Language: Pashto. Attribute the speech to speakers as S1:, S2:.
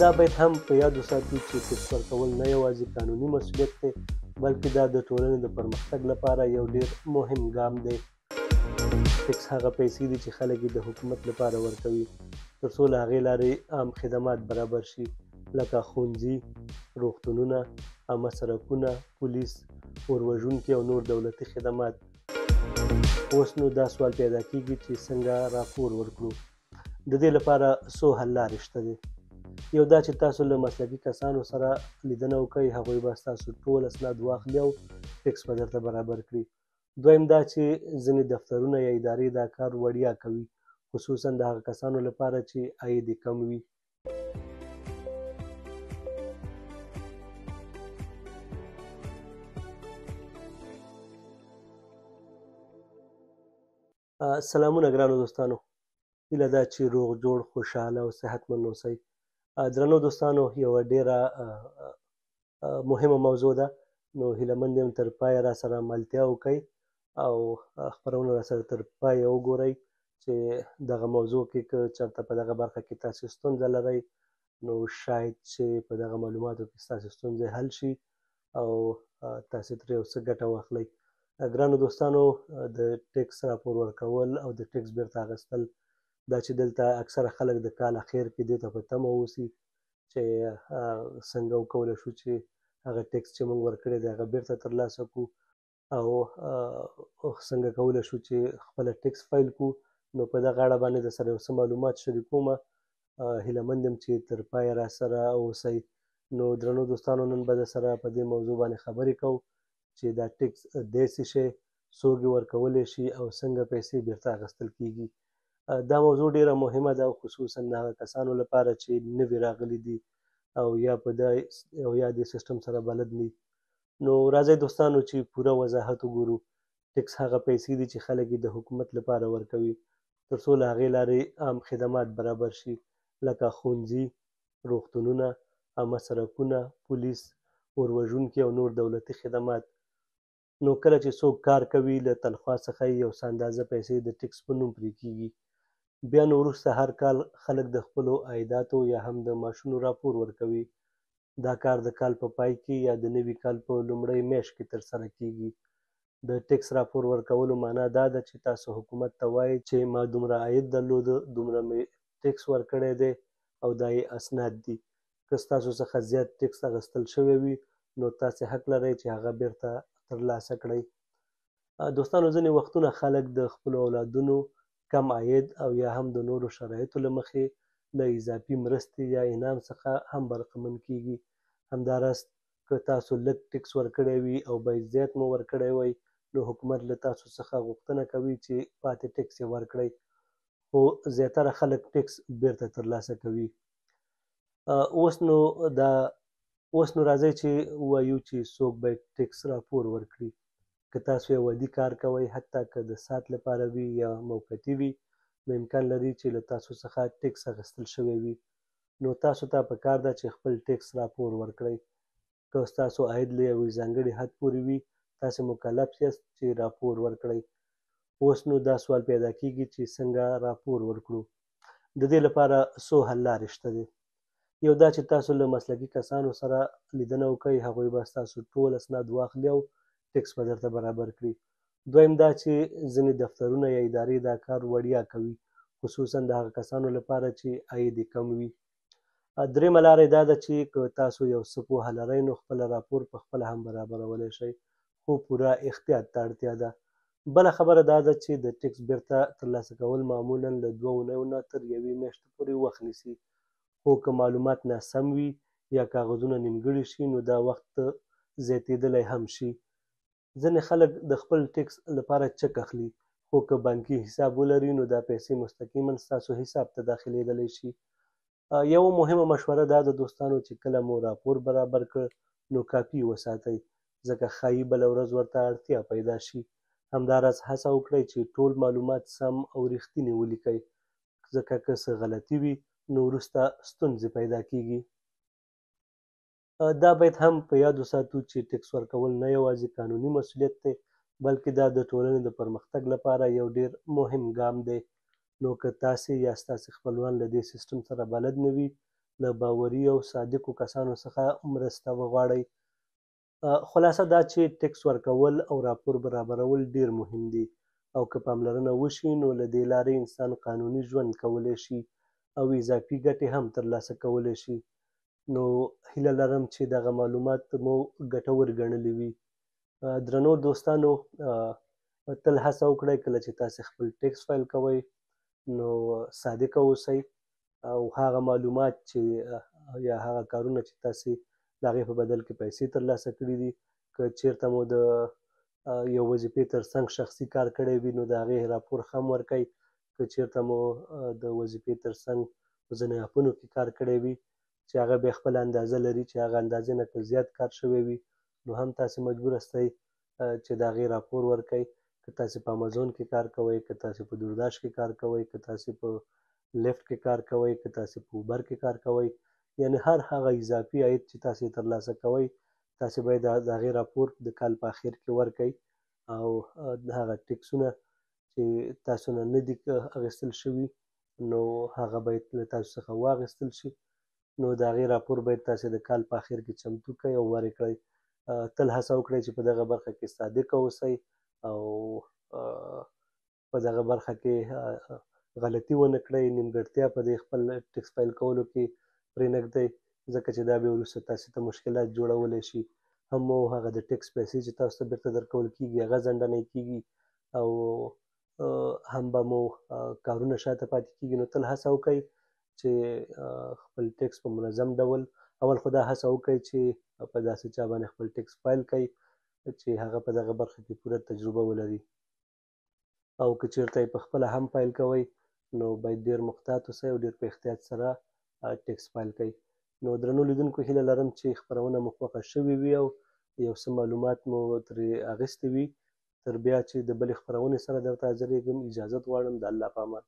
S1: دا باید هم په یاد وساتو چې ټیکس ورکول نه یوازې قانوني مسؤلیت دی، بلکې دا د ټولنې د پرمختګ لپاره یو ډیر مهم ګام دی. ټیکس هغه پیسې دي چې خلک یې د حکومت لپاره ورکوي، ترڅو له هغې لارې عام خدمات برابر شي، لکه ښوونځي، روغتونونه، عامه سرکونه، پولیس، اور وژونکي او نور دولتي خدمات. اوس نو دا سوال پیدا کیږي چې څنګه راپور ورکړو. د دې لپاره څو حل لارې شته دي. یو دا چې تاسو له مسلکي کسانو سره لیدنه وکړئ، هغوی به ستاسو ټول اسناد واخلي او ټیکس به درته برابر کړي. دویم دا چې ځینې دفترونه یا ادارې دا کار وړیا کوي، خصوصا د هغه کسانو لپاره چې عاید یې کم وي. سلامونه ګرانو دوستانو، هیله ده چې روغ جوړ، خوشحاله او صحتمند اوسئ. درنو دوستانو، یوه ډیره مهمه موضوع ده، نو هیله مند یم تر پایه را سره ملتیا وکړئ او خپرونه را سره تر پایه وګورئ چې دغه موضوع کې که چېرته په دغه برخه کې تاسې ستونزه لرئ، نو شاید چې په دغه معلوماتو کې ستاسې ستونزې حل شي او تاسې ترې یو څه ګټه واخلئ. ګرانو دوستانو، د ټیکس راپور ورکول او د ټیکس بیرته اخیستل، دا چې دلته اکثره خلک د کال اخر کې دې ته په تمه اوسي چې څنګه وکولی شو چې هغه ټیکس چې موږ ورکړی دی هغه بیرته ترلاسه کړو او څنګه کولی شو چې خپله ټیکس فایل کړو. نو په دغه اړه باندې در سره یو څه معلومات شریکوم. هیله مند یم چې تر پایه را سره اوسئ. نو درنو دوستانو، نن به در سره په دې موضوع باندې خبرې کوو چې دا ټیکس دی څه شی، څوک یې ورکولی شي او څنګه پیسې بیرته اخیستل کیږي. دا موضوع ډیره مهمه ده، خصوصا د هغه کسانو لپاره چې نوي راغلي دي او یا په او یا دې سیستم سره بلد نه. نو راځئ دوستانو چې پوره وضاحت وګورو. ټیکس هغه پیسې دي چې خلک یې د حکومت لپاره ورکوي، ترڅو له هغې لارې عام خدمات برابر شي، لکه ښوونځي، روغتونونه، عامه سرکونه، پولیس، اور وژونکي او نور دولتي خدمات. نو کله چې څوک کار کوي، له تنخوا څخه یې یو څه اندازه پیسې د ټیکس په نوم پرې کیږي. بیا نو وروسته هر کال خلک د خپلو عایداتو یا هم د معاشونو راپور ورکوي. دا کار د کال په پای کې یا د نوي کال په لومړۍ میاشت کې ترسره کیږي. د ټیکس راپور ورکولو معنا دا ده چې تاسو حکومت ته وایئ چې ما دومره عاید درلود، دومره مې ټیکس ورکړی دی او دا یې اسناد دي. که ستاسو څخه زیات ټیکس اخیستل شوی وي، نو تاسې حق لرئ چې هغه بیرته ترلاسه کړئ. دوستانو، ځینې وختونه خلک د خپلو اولادونو کم عاید او یا هم د نورو شرایطو له مخې له اضافي مرستې یا انعام څخه هم برخمن کیږي. همداراز که تاسو لږ ټیکس ورکړی وي او باید زیات مو ورکړی وای، نو حکومت له تاسو څخه غوښتنه کوي چې پاتې ټیکس یې ورکړئ. خو زیاتره خلک ټیکس بیرته ترلاسه کوي. اوس نو راځئ چې ووایو چې څوک باید ټیکس راپور ورکړي. که تاسو یو عادي کار کوئ، حتی که د ساعت لپاره وي یا موقتي وي، نو امکان لري چې له تاسو څخه ټیکس اخیستل شوی وي. نو تاسو ته په کار ده چې خپل ټیکس راپور ورکړئ. که ستاسو عاید له یوې ځانګړې حد پورې وي، تاسې مکلف یاست چې راپور ورکړئ. اوس نو دا سوال پیدا کیږي چې څنګه راپور ورکړو. د دې لپاره څو حل لارې شته دي. یو دا چې تاسو له مسلکي کسانو سره لیدنه وکړئ، هغوی به ستاسو ټول اسناد واخلي او ټیکس به درته برابر کړي. دویم دا چې ځینې دفترونه یا ادارې دا کار وړیا کوي، خصوصا د هغه کسانو لپاره چې عاید یې کم وي. درېیمه لاره یې دا ده چې که تاسو یو څه پوهه لرئ، نو خپله راپور په خپله هم برابرولی شئ، خو پوره احتیاط ته اړتیا ده. بله خبره دا ده چې د ټیکس بیرته ترلاسه کول معمولا له 2 اونیو نه تر یوې میاشتې پورې وخت نیسي، خو که معلومات ناسم وي یا کاغذونه نیمګړي شي، نو دا وخت زیاتېدلی هم شي. ځینې خلک د خپل ټیکس لپاره چک اخلي، خو که بانکي حساب ولري، نو دا پیسې مستقیما ستاسو حساب ته داخلېدلی شي. یوه مهمه مشوره دا ده دوستانو چې کله مو راپور برابر کړ، نو کاپي وساتئ، ځکه ښایي بله ورځ ورته اړتیا پیدا شي. همداراز هڅه وکړئ چې ټول معلومات سم او رښتیني ولیکئ، ځکه که څه غلطي وي، نو وروسته ستونزې پیدا کیږي. دا باید هم په یاد وساتو چې ټیکس ورکول نه یوازې قانوني مسؤلیت دی، بلکې دا د ټولنې د پرمختګ لپاره یو ډیر مهم ګام دی. نو که تاسې یا ستاسې خپلوان له دې سیستم سره بلد نه وي، له باوري او صادقو کسانو څخه مرسته وغواړئ. خلاصه دا چې ټکس ورکول او راپور برابرول ډیر مهم دي او که پاملرنه وشي نو له دې لارې انسان قانوني ژوند کولی شي او اضافي ګټې هم ترلاسه کولی شي. نو هیله لرم چې دغه معلومات مو ګټور ګڼلي وي. درنو دوستانو، تل هڅه وکړئ کله چې تاسې خپل ټکس فایل کوئ نو صادق اوسئ او هغه معلومات چې یا هغه کارونه چې تاسې د هغې په بدل کې پیسې ترلاسه کړي دي، که چیرته مو د یو وظیفې ترڅنګ شخصي کار کړی وي نو د هغې راپور هم ورکړئ. که چیرته مو د وظیفې ترڅنګ په ځینو اپونو کې کار کړی وي چې هغه بیا خپله اندازه لري، چې هغه اندازې نه که زیات کار شوی وي نو هم تاسې مجبور یاستئ چې د هغې راپور ورکړئ. که تاسې په امازون کې کار کوئ، که تاسې په دورداش کې کار کوئ، که تاسې په لیفت کې کار کوئ، که تاسې په اوبر کې کار کوئ، یعنی هر هغه اضافي عاید چې تاسې ترلاسه کوئ تاسې باید د هغې راپور د کال په اخر کې ورکړئ او هغه ټکسونه چې تاسو نه نه دي اخیستل شوي نو هغه باید له تاسو څخه واخیستل شي. نو د هغې راپور باید تاسې د کال په اخر کې چمتو کړئ او ورکړئ کړئ. تل هڅه وکړئ چې په دغه برخه کې صادق اوسئ او په دغه برخه کې غلطي ونه کړئ، نیمګړتیا په دې خپل ټکس فایل کولو کې پرې نه ږدئ، ځکه چې دا بیا وروسته تاسې ته مشکلات جوړولی شي. هم مو هغه د ټکس پیسې چې تاسو ته بیرته درکول کیږي هغه ځنډنۍ کیږي او هم به مو کارونه شاته پاتې کیږي. نو تل هڅه وکړئ چې خپل ټکس په منظم ډول، اول خو دا هڅه وکړئ چې په داسې چا باندې خپل ټکس فایل کړئ چې هغه په دغه برخه کې پوره تجربه ولري، او که چیرته یې په خپله هم فایل کوئ نو باید ډېر محتاط اوسئ او ډېر په احتیاط سره ټکس فایل کړئ. نو درنو لیدونکو، هیله لرم چې خپرونه مو خوښه شوې وي او یو څه معلومات مو ترې اخیستي وي. تر بیا چې د بلې خپرونې سره درته حاضرېږم، اجازت غواړم. د الله په امان.